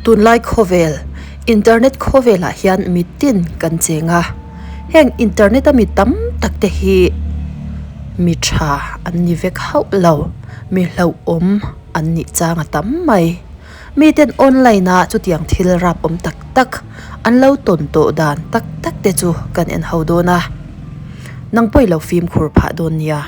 Tunlai khawvel, internet khawvelah hian mitin kan cheng a, heng internet a mi tam tak te hi mi tha an ni vek hauh lo, mi hlauhawm an nih chang a tam mai. Miten online a chutiang thil rap awm tak tak an lo tawn tawh dan tak tak te chu kan en ho dawn a, nang pawh i lo fimkhur phah dawn nia.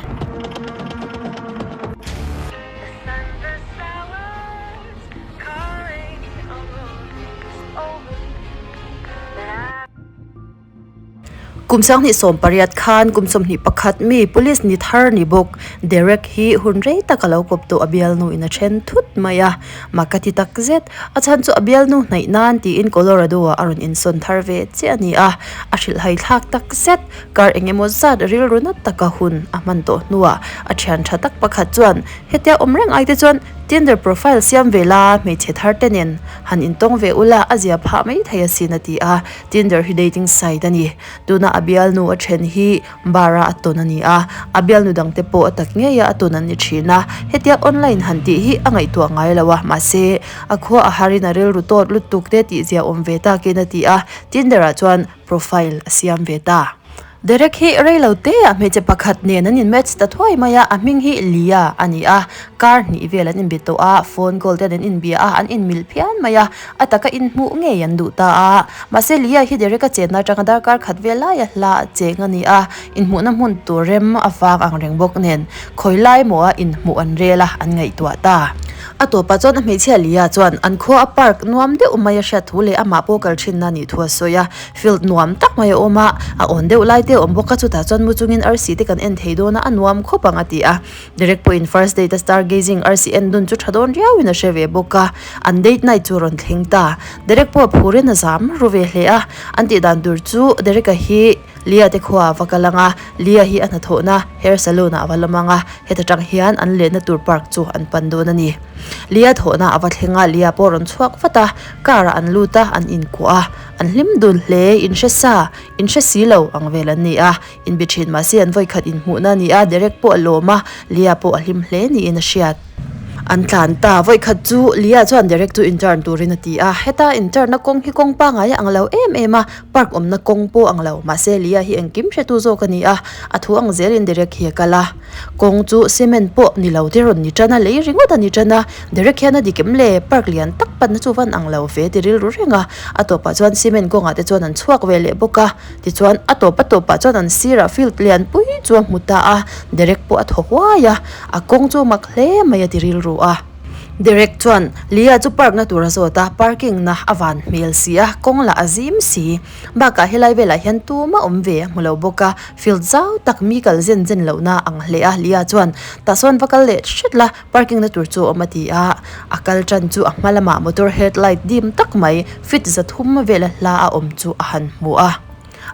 Kum 2018 khan kum 21 mi police ni thar ni bawk Derek hi hun rei tak a lo kawp tawh a bialnu in a then thut mai a, mak a ti tak zet. A chhan chu a bialnu hnaih nan tiin Colorado ah a rawn insawn thar ve chiah a ni a, a hrilhhai thlak tak zet. Kar eng emaw zat rilru na taka hun a hman tawh hnuah a thian tha tak pakhat chuan hetia awm reng ai te chuan Tinder profile siam ve la, hmeichhe thar te nen han intawng ve ula a zia phah mai thei asin a ti a. Tinder hi dating site a ni. Tuna a bialnu a then hi bar a a tawn a ni a, a bialnu dangte pawh a tak ngei a a tawn an ni thin a. Hetia online han tih hi a ngaihtuah ngai lo a, mahse a khua a harin a rilru tawt lutuk te tih zia awm ve takin a ti a, Tinder ah chuan profile a siam ve ta. Derek hi rei lo te ah hmeichhe pakhat nen an in match ta thuai mai a, a hming hi Lia a ni a, kar hnih vel an inbe tawh a, phone call te an inbia a, an inmil phian mai a, a taka inhmuh ngei an duh ta a, mahse Lia hi Derek a chenna atanga darkar khat vel laia hla a cheng a ni a, inhmuhna hmun tur rem a vang ang reng bawk nen khawi lai maw a inhmuh an rel a, an ngaihtuah ta. A tawpah chuan a hmeichhia Lia chuan an khua a park nuam deuh mai a hriat thu leh amah pawh kal thinna a nih thu a sawi a, Field nuam tak mai a awm a, a awn deuh lai te a awm bawk a, chutah chuan mu chungin arsi te kan en thei dawn a, a nuam khawp ang a ti a. Derek pawhin first date a star gazing arsi en dun chu tha dawn riauin a hre ve bawk a, an date night chu a rawn thleng ta. Derek pawh a phurin a zam ru ve hle a, an tih dan tur chu Derek-a hi Lia te khuaah a va kal ang a, Lia hi a hnathawhna hair salon ah a va lam ang a, heta tang hian an lehna tur park chu an pan dawn a ni. Lia thawhna a va thleng a, Lia pawh a rawn chhuak vat a, car ah an lut a, an inkuah a. An hlim dun hle, in hre sa, in hre si lo ang vel an ni a, inbe thin mahse an vawikhat inhmuhna a ni a, Derek pawh a lawm a, Lia pawh a hlim hle niin a hriat. An tlan ta, vawikhat chu Lia chuan Derek chu intern turin a ti a, heta intern na kawng hi kawng pangai a ang lo em em a, park awmna kawng pawh ang lo, mahse Lia hi engkim hretu zawk a ni a, a thu ang zelin Derek hi a kal a. Kawng chu cement pawh ni lo te rawn ni tan a, lei ringawt a ni tan a, Derek hian a dik em le? Park lian tak panna chu van ang lo ve ti rilru reng a, a tawpah chuan cement kawngah te chuan an chhuak ve leh bawk a, tichuan a tawp a tawpah chuan an sirah field lian pui chu a hmu ta a, Derek pawh a thaw huai a, a kawng chu a mak hle mai a ti rilru a. Derek chuan Lia chu park na tur a zawt a, parking na a van hmel si a, kawng lah a zim si. Bakah helai velah hian tumah awm ve a hmu lo bawk a, field zau tak mi kal zen zen lohna ang hle a, Lia chuan tah sawn va kal leh hret la, parking na tur chu a awm a ti a, a kal tan chu a hma lamah motor headlight dim tak mai feet zathum vela hla a awm chu a han hmu a.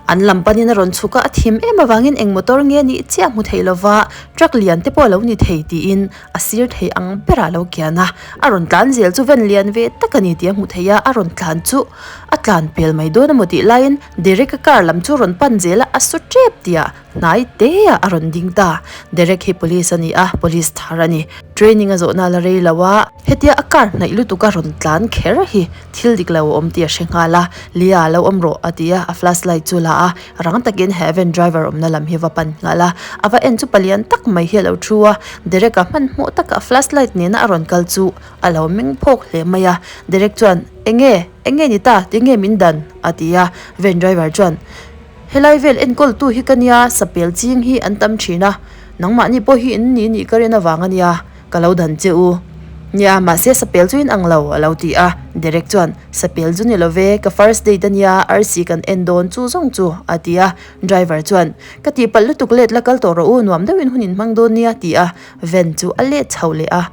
An lam panin a rawn chhuk a, a thim em avangin eng motor nge nih chiah hmu thei lova, truck lian te pawh a lo ni thei tiin a sir thei ang berah a lo kian a, a rawn tlan zel chu van lian ve tak a ni tih a hmu thei a, a rawn tlan chu a tlan pel mai dawn emaw tih laiin Derek a car lam chu rawn pan zel a, a su tep tih ah hnai te ah a rawn ding ta, Derek hi police a ni a, police thar a ni, training a zawhna a la rei lo a, hetia a car hnaih lutuk a rawn tlan kher hi thil dik lo a awm tih a hre nghal a, Lia lo awm rawh a ti a, a flash light chu la a, rang takin he van driver awmna lam hi va pan nghal a, a va en chu palian tak mai hi a lo thu a, Derek-a hmanhmawh taka a flash light nena a rawn kal chu a lo meng phawk hle mai a, Derek chuan Enge? Enge ni ta? Tinge min dan? a ti a, van driver chuan Helai vel enkawltu hi ka nia, sapel ching hi an tam thin a, nangmahni pawh hi in ni nih ka rin avang a nia. Ka lo dan che u. Nia, mahse sapel chu in ang lo, a lo ti a. Derek chuan, Sapel chu ni lo ve, ka first date a nia, arsi kan en dawn chu zawng chu, a ti a. Driver chuan, Ka tihpalh lutuk let la kal tawh rawh u, nuam deuhin hun in hmang dawn nia, ti a. Van chu a let chho leh a.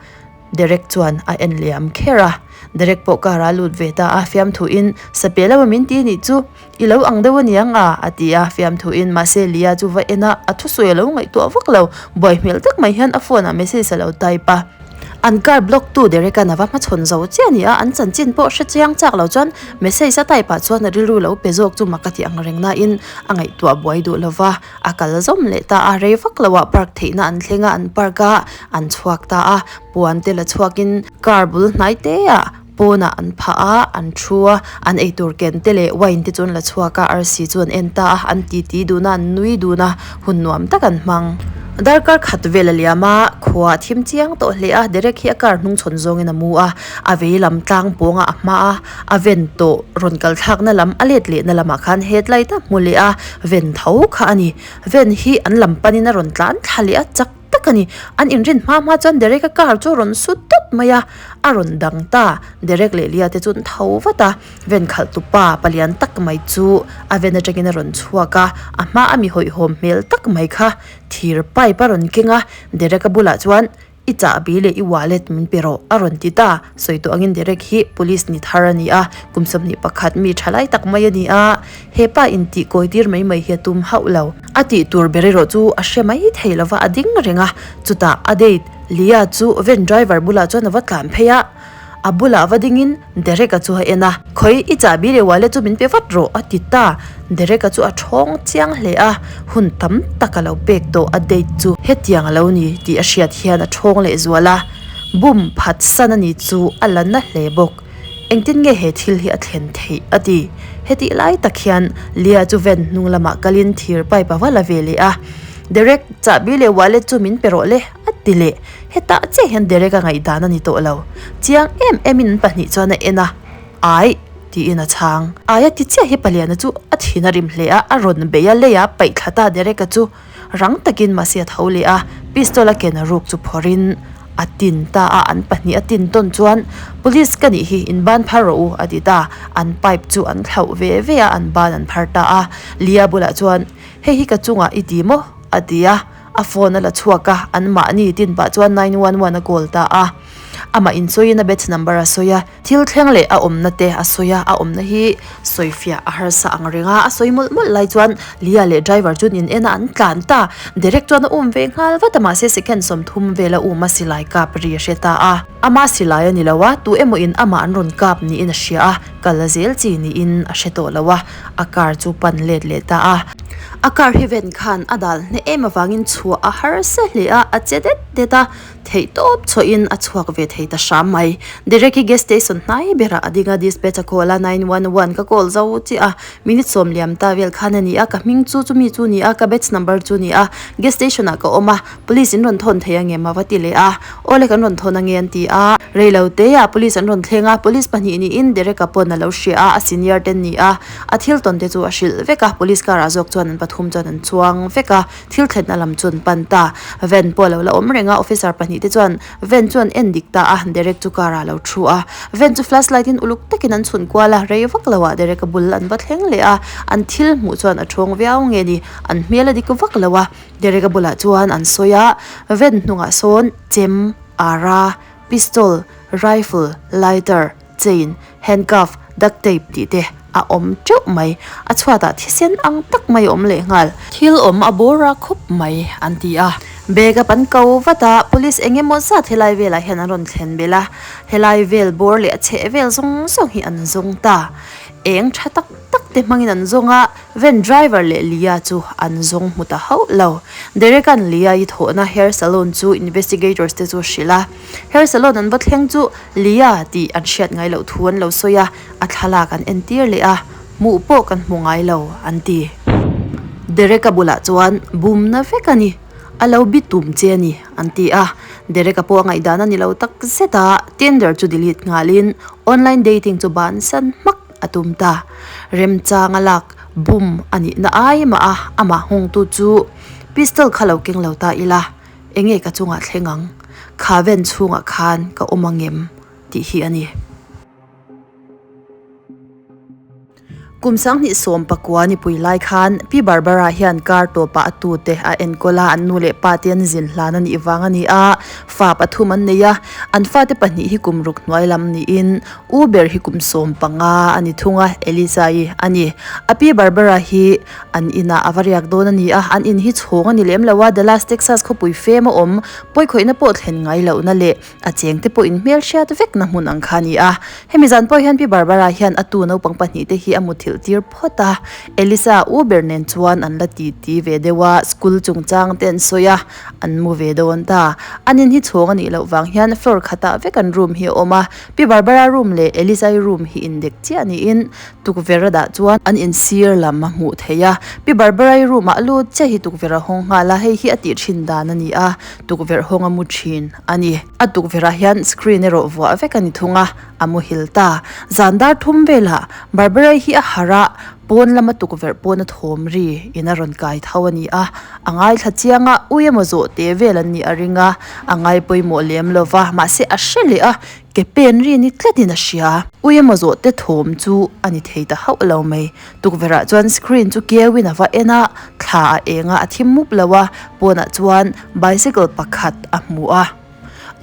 Derek chuan a en liam kher a. Derek pawh car ah a lut ve ta a, fiamthuin, Sapel emaw min ti nih chu, I lo ang deuh a niang a, a ti a, fiamthuin mahse Lia chu va en a, a thusawi a lo ngaihtuah vak lo, buai hmel tak mai hian a phone ah message a lo type a. An car block tu Derek-a'n a va hmachhawn zo chiah a ni a, an chanchin pawh hre chiang chak lo chuan message a type ah chuan a rilru lo pe zawk chu mak a ti ang reng nain a ngaihtuah buai duh lo va, a kal zawm leh ta a, rei vak lo ah park theihna an thleng a, an park a, an chhuak ta a, puan te la chhuakin car bul hnai te ah. Pawnah an phah a, an thu a, an eitur ken te leh wine te chu an la chhuak a, arsi chu an en ta a, an titi dun a, an nui dun a, hun nuam tak an hmang. Darkar khat vel a liam a, khua a thim chiang tawh hle a, Derek hi a car hnung chhawn zawngin a mu a, a vei lam tlang pawngah a hma a, a ven tawh rawn kal thlakna lam a let lehna lamah khan headlight a hmu leh a, ven tho kha a ni. Ven hi an lam panin a rawn tlan thla leh a, chak tak a ni. An inrin hma hma chuan Derek-a car chu a rawn su tawp mai a, a rawn dang ta. Derek leh Lia te chu an tho vat a, ven khalh tu pa palian tak mai chu a ven atangin a rawn chhuak a, a hma a mi hawihhawm hmel tak mai kha thir pipe a rawn keng a, Derek-a bulah chuan I chahbi leh i wallet min pe rawh, a rawn ti ta. Sawi tawh angin Derek hi police ni thar a ni a, kum 21 mi tha lai tak mai a ni a, he pa intih kawi tir mai mai hi a tum hauh lo. A tih tur ber erawh chu a hre mai thei lo va, a ding reng a, chutah a date Leah chu van driver bulah chuan a va tlan phei a, a bulah va dingin Derek-a chu a en a. Khawi, i chahbi leh wallet chu min pe vat rawh, a ti ta. Derek-a chu a thawng chiang hle a, hun tam tak a lo pek tawh a date chu hetiang a lo ni tih a hriat hian a thawng leh zual a, bum phat san a ni chu a la na hle bawk. Engtin nge he thil hi a thlen theih? a ti. Hetih lai tak hian Leah chu van hnung lamah kalin thir pipe a va la ve leh a, Derek, chahbi leh wallet chu min pe rawh le, a ti leh. Hetah chiah hian Derek a ngaihdan a ni tawh lo. Chiang em emin an pahnih chuan a en a, Ai! tiin a chhang. Ai a ti chiah hi Paliana chu a thin a rim hle a, a rawn bei a, lei a paih thla ta Derek-a chu rang takin mahse a tho leh a, pistol a ken a ruk chu phawrhin a tin ta a, an pahnih a tin tawn chuan Police ka nih hi in ban phar rawh u a ti ta, an pipe chu an thlauh ve ve a, an ban an phar ta a, Lia bulah chuan Hei hi ka chungah i ti maw? a ti a. A phone a la chhuak a, an mahni tin pah chuan 911 a call ta a. Amah insawiin a batch number a sawi a, thil thleng leh a awmna te a sawi a, a awmna hi sawifiah a harsa ang reng a, a sawi mawlh mawlh lai chuan Lia leh driver chuan in en a, an tlan ta. Derek chuan a um ve nghal vat a, mahse second 30 vel a um a silai kap ri a hre ta a. Ama silai a ni lo a, tu emaw in amah an rawn kap niin a hria a, kal a zel chi niin a hre tawh lo a, a car chu pan let leh ta a. A car hi ven khan a dal hneh em avangin chhuah a harsa hle a, a che det det a, theih tawp chhuahin a chhuak ve thei ta hram mai. Derek hi gas station hnai berah a ding a, dispatch a call a, 911 ka call zo chiah a, minute sawm liam ta vel khan a ni a, ka hming chu chumi chu ni a, ka batch number chu ni a, gas station ah ka awm a, police in rawn thawn thei angem a va ti leh a, awle kan rawn thawn ange an ti a, reilo te ah police an rawn thleng a, police pahnih niin Derek a pawn a lo hria a, a senior te an ni a, a thil tawn te chu a hrilh vek a, police car ah zawk chuan an pathum chuan an chuang vek a, thil thlenna lam chu an pan ta, van pawh a lo la awm reng a, officer pahnih te chuan van chu an en dik ta a, Derek chu car ah a lo thu a, van chu flash light in uluk takin an chhun kual a, rei vak lo ah Derek a bul an va thleng leh a, an thil hmuh chuan a thawng viau nge ni, an hmel a dik vak lo a. Derek-a bulah chuan an sawi a, van hnungah sawn chem, ara, pistol, rifle, lighter, chain, handcuff, duct tape tih te a awm teuh mai. A chhuatah thisen ang tak mai a awm leh nghal. Thil awm a bawr a khawp mai an ti a. Bag a pan ko vat a, police eng emaw zat helai velah hian an rawn thlen belh a, helai vel bawr leh a chheh vel zawng zawng hi an zawng ta. Eng tha tak tak te hmangin an zawng a. Van driver leh Lia chu an zawng hmu ta hauh lo. Derek-a'n Lia-i thawhna hair salon chu investigators te chu a hrilh a. Hair salon an va thleng chu Lia tih an hriat ngai loh thu an lo sawi a, a thlalak an entir leh a, hmuh pawh kan hmu ngai lo an ti. Derek-a bulah chuan bumna vek a ni, a lo bi tum che a ni an ti a. Derek-a pawh a ngaihdan a ni lo tak zet a, Tinder chu delete nghalin online dating chu bansan hmak. a tum ta. Remchanga lak bum a nihna ai mah a, amah nghawngtu chu pistol kha lo keng lo ta ila, enge ka chungah thleng ang, kha ven chhungah khan ka awm angem tih hi a ni. Kum 2019 nipui lai khan Pi Barbara hian kar tawpah a tute a enkawl a, an nu leh pa te an zin hlan a nih vang a ni a, fa pathum an nei a, an fate pahnih hi kum ruk hnuai lam niin U ber hi kum 15 a ni thung a, Eliza-i a ni. A pi Barbara hi an inah a va riak dawn a ni a, an in hi chhawng a ni lem lo a, Dallas, Texas khawpui fem a awm, pawikhawihna pawh thlen ngai lohna leh a chengte pawh inhmelhriat vekna hmun ang kha a ni a. Hemi zan pawh hian pi Barbara hian a tu naupang pahnih te hi a muthilh. muthilh tir phawt a. Elisa u ber nen chuan an la titi ve deuh a, school chungchang te an sawi a, an mu ve dawn ta. An in hi chhawng a nih loh vang hian floor khatah vek an room hi a awm a, Pi Barbara room leh Elisa-i room hi indek chiah niin tukverh a dah chuan an insir lam a hmuh theih a. Pi Barbara-i room ah lut chiah hi tukverh a hawng nghal a, hei hi a tih thin dan a ni a, tukverh hawng a mu thin a ni. A tukverh ah hian screen erawh vuah vek a ni thung a, a muhil ta. Zan dar thum velah Barbara-i hi a harh a, pawn lama tukverh pawn a thawm ri in a rawn kai tho a ni a, a ngaithla chiang a, ui emaw zawh teh vel an nih a ring a, a ngai pawimawh lem lo va, mahse a hre leh a, ke pen ri ni tlatin a hria. Ui emaw zawh te thawm chu a ni thei ta hauh lo mai. Tukverhah chuan screen chu keuin a va en a, thla a eng a, a thim mup lo a, pawnah chuan bicycle pakhat a hmu a.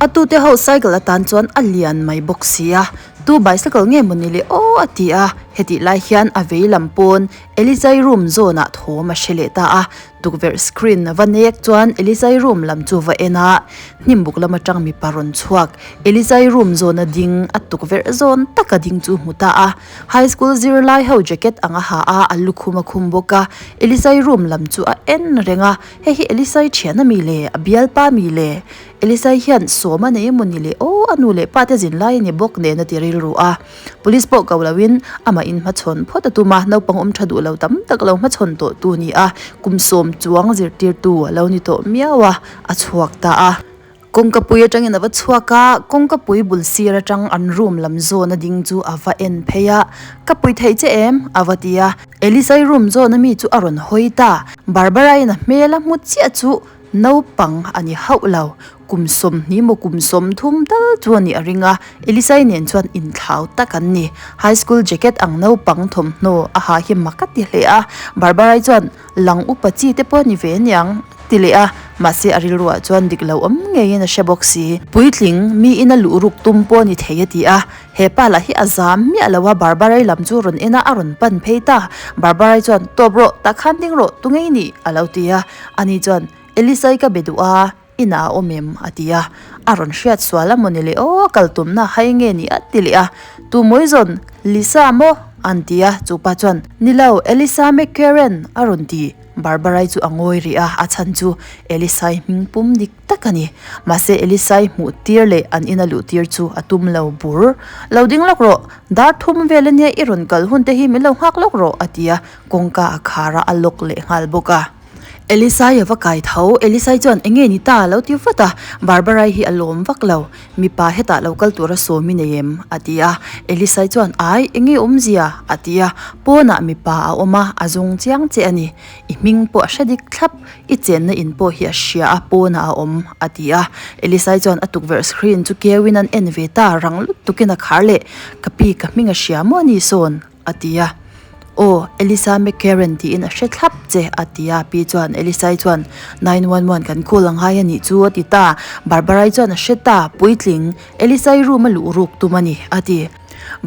A tute ho cycle atan chuan a lian mai bawk si a, tu bicycle nge maw ni le aw a ti a, hetih lai hian a vei lam pawn Elizai room zawnah thawm a hre leh ta a, tukverh screen va nek chuan Elizai room lam chu va en a, hnimbuk lam atang mipa rawn chhuak Elizai room zawna ding a tukverh zawn taka ding chu hmu ta a, high school zirlai ho jacket ang a ha a, a lukhum a khum bawk a, Elizai room lam chu a en reng a. Hei hi Elisai thian a mi le? A bialpa mi le? Elisai hian sawm a nei emaw ni le? Aw, a nu leh pa te zin lai a ni bawk nen a ti rilru a. Police pawh ko loin amah in hmachhawn phawt a tum a, naupang awm tha duh lo tam tak lo hmachhawn tawh tu ni a, kum sawm chuang zirtirtu a lo ni tawh miau a, a chhuak ta a. Kawngkapui atangin a va chhuak a, kawngkapui bul sir atang an room lam zawn a ding chu a va en phei a, Ka pui theih che em? a va ti a. Elisai room zawn ami chu a rawn hawi ta. Barbara-in a hmel a hmu chiah chu naupang a ni hauh lo. Kum sawmhnih maw kum sawmthum tal chu a nih a ring a, Elisai nen chuan inthlau tak an ni. High school jacket ang naupang thawmhnaw a ha hi mak a ti hle a. Barbara-i chuan Lang upa chi te pawh a ni ve aniang, ti leh a, mahse a rilruah chuan dik lo awm ngeiin a hre bawk si. Puitling, miin a luh ruk tum pawh a ni thei a ti a, he pa lah hi a zam miah lo a, Barbarai lam chu rawn en a, a rawn pan phei ta. Barbarai chuan, Tawp rawh, tah khan ding rawh, tu ngei ni? a lo ti a, ani chuan, Elisai ka be duh a, inah a awm em? a ti a, a rawn hriat sual a mawni le aw, kal tumna hai nge ni a ti leh a, Tu mawi zawn, Lisa maw? an ti a, chu pa chuan, Ni lo, Elisa McCarran a rawn ti, Barbara-i chu a ngawi rih a, a chhan chu Elisa-i hming pum dik tak a ni. Mahse Elisa-i hmuh tir leh an ina luh tir chu a tum lo bur. Lo ding lawk rawh, dar thum vel ania i rawn kal hun te hi min lo nghak lawk rawh a ti a, kawngka a khar a, a lock leh nghal bawk a. Elisai a va kai tho. Elisai chuan, Enge ni ta? a lo ti vat a. Barbarai hi a lawm vak lo. Mipa hetah lo kal tura sawm i nei em? a ti a. Elisai chuan, Ai, enge awmzia? a ti a. Pawnah mipa a awm a, a zawng chiang che a ni. I hming pawh a hre dik thlap. I chenna in pawh hi a hria a, pawnah a awm, a ti a. Elisai chuan a tukverh screen chu keuin an en ve ta, rang lutukin a khar leh, Ka pi, ka hming a hria maw ni sawn? A ti a. Aw, Elisa McCarran tiin a hre thlap che, a ti a. Pi chuan, Elisai chuan, 911 kan call a ngai a nih chu, a ti ta. Barbarai chuan a hre ta, Puitling, Elisai room a luh ruk tum a ni, a ti.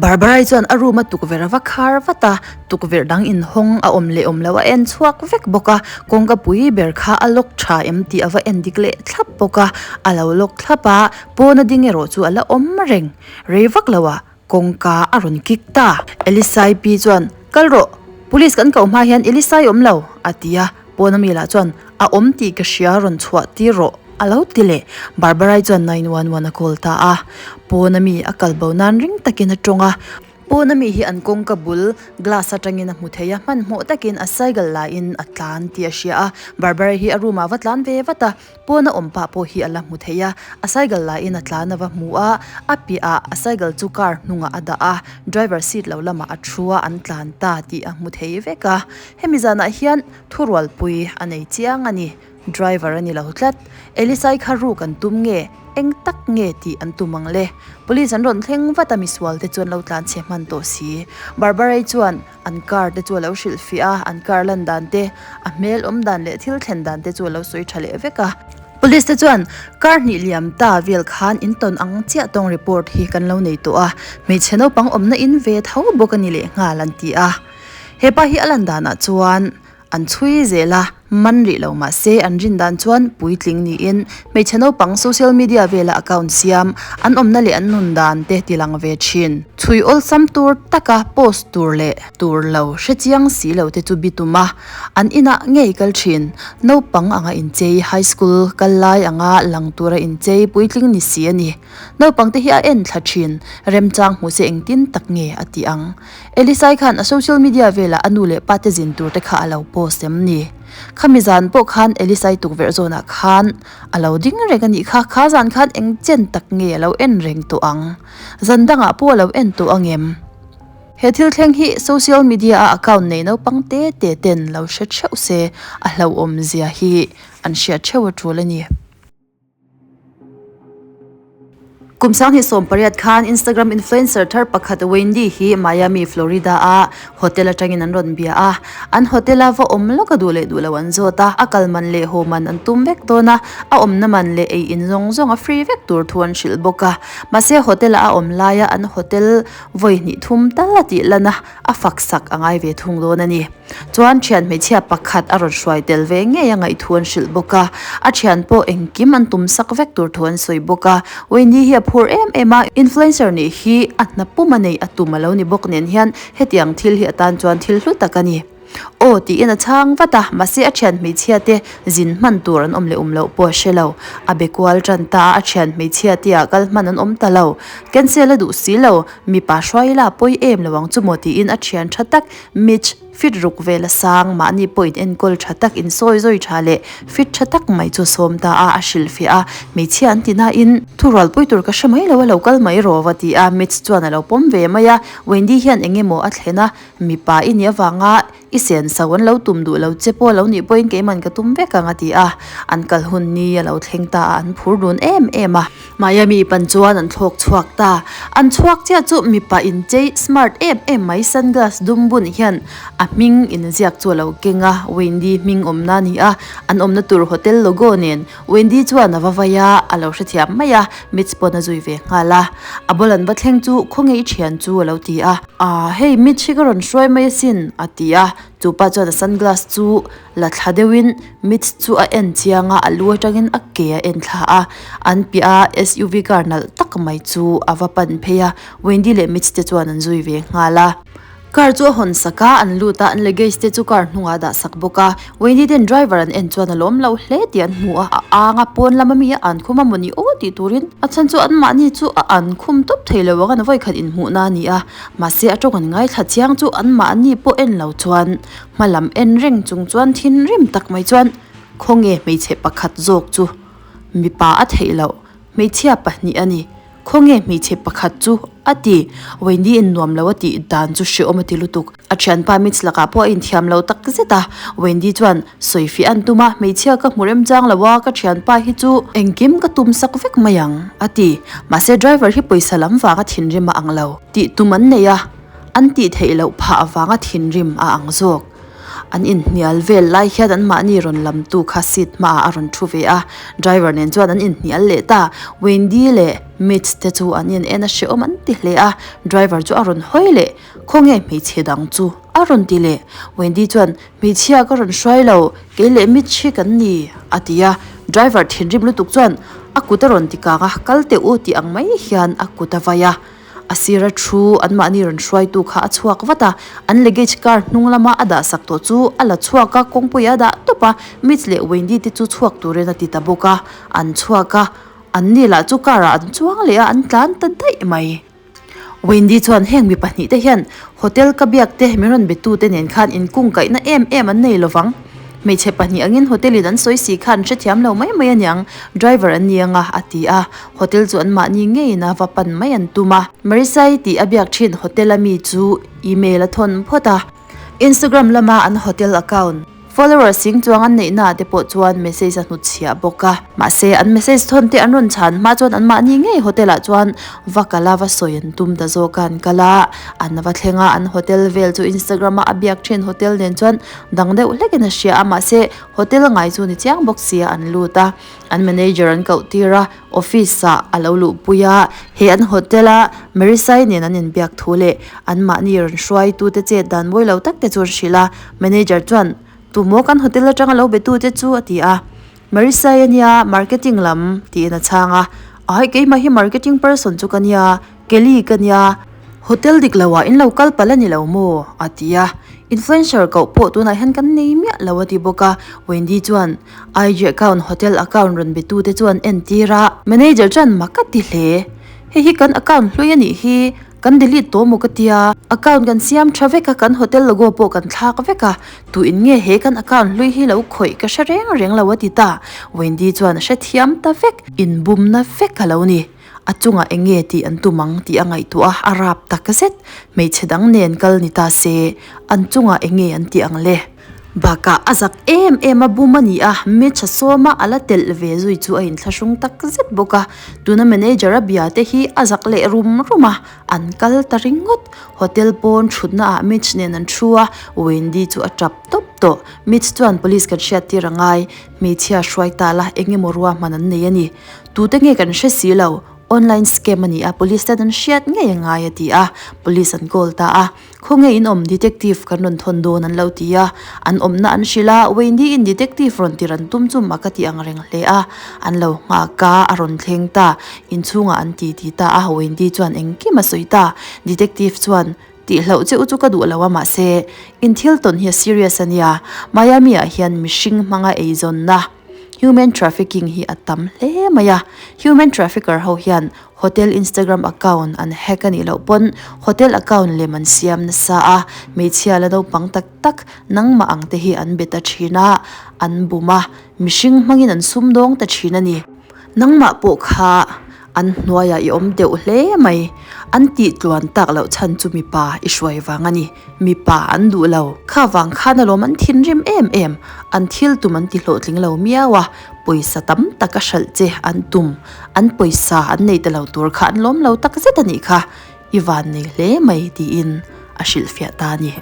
Barbarai chuan a room a tukverh a va khar vat a, tukverh dang inhawng a awm leh awm lo a en chhuak vek bawk a, kawngka pui ber kha a lock tha em tih a va en dik leh thlap bawk a, a lo lock thlap a, pawna ding erawh chu a la awm reng rei vak lo a. Kawngka a rawn kik ta. Elisai pi chuan, Kal rawh, police kan koh hma hian Elisai awm lo, a ti a. Pawn ami lah chuan, A awm tih ka hria rawn chhuah tir rawh, a lo ti leh. Barbarai chuan 911 a call ta a. Pawn ami a kal bo nan ring takin a tawng a. Pawn ami hi an kawngka bul glass atangin a hmu thei a, hmanhmawh takin a cycle lahin a tlan tih a hria a. Barbarai hi a room ah va tlan ve vat a. Pawn a awm pah pawh hi a la hmu thei a, a cycle lahin a tlan a va hmu a, a piahah a cycle chu car hnungah a dah a, driver seat lo lamah a thu a, an tlan ta tih a hmu thei vek a. Hemi zanah hian thurualpui a nei chiang a ni, driver a ni lo tlat. Elisai kha ruk an tum nge, eng tak nge tih an tum ang le? Police an rawn thleng vat a, misual te chu an lo tlan chhe hman tawh si. Barbarai chuan. An car te chu a lo hrilh fiah a, an car lan dan te, a hmel awm dan leh thil thlen dan te chu a lo sawi tha leh vek a. Police te chuan car hnih liam ta vel khan in tawn ang chiah tawng report hi kan lo nei tawh a, hmeichhe naupang awmna in ve tho bawk a ni leh nghal an ti a. Hepa hi a lan danah chuan an chhui zel a. Man rih lo mah se an rin dan chuan puitling niin hmeichhe naupang social media vela account siam an awmna leh an nun dan te tilang ve thin. Chhui awlsam tur taka post tur leh tur lo hre chiang si lo te chu bitum a, an inah ngei kal thin. Naupang anga inchei high school kal lai anga lang tura inchei puitling ni si a ni. Naupang te hi a en thla thin, remchang hmu se engtin tak nge a ti ang. Elisai khan a social media velah a nu leh pa te zin tur te kha a lo post em ni? Khami zan pawh khan Elisai tukverh zawnah khan a lo ding reng a nih kha, kha zan khan eng chen tak nge a lo en reng tawh ang? Zan dangah pawh a lo en tawh ang em? He thil thleng hi social media a account nei naupang te te ten lo hre theuh se a hlauhawm zia hi an hriat theuh a tul a ni. Kum 2018 khan Instagram influencer thar pakhat Wendy hi Miami, Florida a hotel atangin an rawn bia a. An hotel a va awm lawk a duh leh duh lo an zawt a, a kal man leh haw man an tum vek dawn a, a awmna man leh ei in zawng zawng a free vek tur thu an hrilh bawk a. Mahse hotel a a awm laia an hotel vawi hnih thum tal a tih lan a, a fak sak a ngai ve thung dawn a ni. Chuan thian hmeichhia pakhat a rawn hruai tel ve ngei a ngaihthu an hrilh bawk a, a thian pawh engkim an tum sak vek tur thu an sawi bawk a. Wendy hi a phur em em a, influencer nih hi a hna pum a neih a tum a lo ni bawk nen hian hetiang thil hi atan chuan thil hlu tak a ni. Aw tiin a chhang vat a, mahse a thian hmeichhia te zin hman tur an awm leh awm loh pawh a hre lo. A be kual tan ta a, a thian hmeichhia te ah kal hman an awm ta lo. Cancel a duh si lo, mipa hruai ila pawi em lo ang chu maw tiin a thian tha tak Mitch, fit ruk vel a sang, mahni pawh in enkawl tha tak, in sawi zawi tha leh fit tha tak mai chu a sawm ta a, a hrilhfiah a, hmeichhia an ti nain thurualpui tur ka hre mai lo a lo kal mai rawh va ti a, Mitch chuan a lo pawm ve mai a, Wendy hian eng emaw a thlen a, mipa i nih avanga i sen so an lo tum duh lo che pawh lo nih pawhin keiman ka tum vek ang a ti a, an kal hun ni a lo thleng ta a, an phur dun em em a. Miami pan chuan an thlawk chhuak ta. An chhuak chiah chu mipa inchei smart em em mai sunglass dum bun hian a hming inziak chu a lo keng a, Wendy hming awmna a ni a, an awmna tur hotel logo nen Wendy chuan a va vai a, a lo hrethiam mai a, Mitch pawn a zui ve nghal a. A bul an va thleng chu khawnge i thian chu a lo ti a. Aaa hei Mitch hi ka rawn hruai mai asin a ti a, chupa chuan a sunglass chu La thla deuhin Mitch chu a en chiang a, a lu atangin a ke a en thla a, an piah a SUV car nalh tak mai chu a va pan phei a, Wendy leh Mitch te chuan an zui ve nghal a. Car chu a hawn sak a, an lut a, an luggage te chu car hnungah a dah sak bawk a, Wendy ten driver an en chuan a lawm lo hle tih an hmu a, a ang a, pawn lama mi a an khum a mawni aw tih turin a chhan chu anmahni chu a an khum tawp thei lo ang an vawikhat inhmuhna a ni a, mahse a tawng an ngaithla chiang chu anmahni pawh en lo chuan Hma lam en reng chung chuan thinrim tak mai chuan khawnge hmeichhe pakhat zawk chu mipa a theih loh hmeichhia pahnih a ni khawnge hmeichhe pakhat chu a ti Wendy in nuam lo a tih dan chu hrehawm a ti lutuk a thianpa Mitch lakah pawh a inthiam lo tak zet a Wendy chuan sawifiah an tum a hmeichhia ka hmu remchang lo a ka thianpa hi chu engkim ka tum sak vek mai ang a ti mahse driver hi pawisa lam vanga thinrim a ang lo tih tum an nei a. An tih theih loh phah avanga thinrim a ang zawk. An inhnial vel lai hian anmahni rawn lamtu kha seat hmaah a rawn thu ve a, driver nen chuan an inhnial leh ta. Wendy leh Mitch te chu an in en a hrehawm an ti hle a, driver chu a rawn hawi leh, Khawnge hmeichhe dang chu? a rawn ti leh. Wendy chuan, Hmeichhia ka rawn hruai lo, kei leh Mitch hi kan ni, a ti a. Driver thinrim lutuk chuan a kut a rawn ti kang a, Kal teh u tih ang mai hian a kut a vai a. A sira thu anmahni rawn hruaitu kha a chhuak vat a, an luggage car hnung lama a dah sak tawh chu a la chhuak a, kawngpuiah a dah tawp a, Mitch leh Wendy te chu chhuak turin a ti ta bawk a, an chhuak a, anni lah chu car ah an chuang leh a, an tlan ta daih mai. Wendy chuan heng mi pahnih te hian hotel ka biak te min rawn betu te nen khan inkungkaihna em em an nei lovang. Hmeichhe pahnih angin hotel in an sawi si khan hrethiam lo mai mai aniang, driver an ni anga a ti a, hotel chu anmahni ngeiin a va pan mai an tum a. Marisai tih a biak thin hotel a mi chu email a thawn phawt a, Instagram lama an hotel account followers sing chuang an neih naah te pawh chuan message a hnutchhiah bawk a, mahse an message thawn te an rawn chhan hma chuan anmahni ngei hotel ah chuan va kal a va sawi an tum ta zawk a, an kal a, an va thleng a, an hotel vel chu Instagram a a biak thin hotel nen chuan Dang deuh hlekin a hria a, mahse hotel ngai chu ni chiang bawk sia an lut a, an manager an koh tir a, office ah a lo luhpui a, he an hotel a Marisai nen an inbiak thu leh anmahni rawn hruaitute chet dan mawi lo tak te chu an hrilh a, manager chuan Tumaw kan hotel atanga lo be tu che chu a ti a. Marisai a nia, marketing lam tiin a chhang a. Ai keimah hi marketing person chu ka nia, Kelly ka nia. Hotel dik lo ah in lo kal palh a ni lo maw? a ti a. Influencer koh pawh tunah hian kan nei miah lo a ti bawk a. Wendy chuan IG account hotel account rawn be tu te chuan entir a. Manager chuan mak a ti hle. Hei hi kan account hlui a nih hi. Kan delete tawh maw ka tia? Account kan siam tha vek a, kan hotel logo pawh kan thlak vek a, tu in nge he kan account hlui hi lo khawih ka hre reng reng lo a ti ta. Wendy chuan a hrethiam ta vek. Inbumna vek a lo ni. A chungah eng nge tih an tum ang tih a ngaihtuah a, a rap tak zet. Hmeichhe dang nen kal ni ta se, an chungah eng nge an tih ang le? Bakah a zak em em a bum a ni a, Mitch a sawm a, a la telh ve zui chu a inthlahrung tak zet bawk a. Tuna manager a bia te hi a zak leh rum rum a, an kal ta ringawt. Hotel pawn thutna ah Mitch nen an thu a, Wendy chu a tap tawp tawh. Mitch chuan police kan hriat tir a ngai, hmeichhia hruai ta la eng emaw ruahman an nei a ni. Tute nge kan hre si lo, online scam a ni a, police ten an hriat ngei a ngai a ti a, police an call ta a. Khawnge in awm detective kan rawn thawn dawn an lo ti a, an awmna an hrilh a, Wendy in detective rawn tir an tum chu mak a ti ang reng hle a, an lo nghak a, a rawn thleng ta, inchhungah an ti ti ta a, Wendy chuan engkim a sawi ta, detective chuan tihloh che u chu ka duh lo a mahse in thil tawn hi a serious a nia, Miami ah hian mihring hmanga eizawnna human trafficking hi a tam hle mai a, human trafficker ho hian Hotel Instagram account an hack a nih loh pawn hotel account lem an siam nasa a, hmeichhia la naupang tak tak nangmah ang te hi an be ta thin a, an bum a, mihring hmangin an sumdawng ta thin a ni. Nangmah pawh kha an hnuaiah i awm deuh hle mai, an tih tluan tak loh chhan chu mipa i hruai vang a ni, mipa an duh lo. Kha vang khan alawm an thinrim em em, an thil tum an ti hlawhtling lo miau a, pawisa tam tak a hralh che an tum. An pawisa an nei ta lo tur kha an lawm lo tak zet a nih kha, i van nei hle mai tiin a hrilhfiah ta a ni.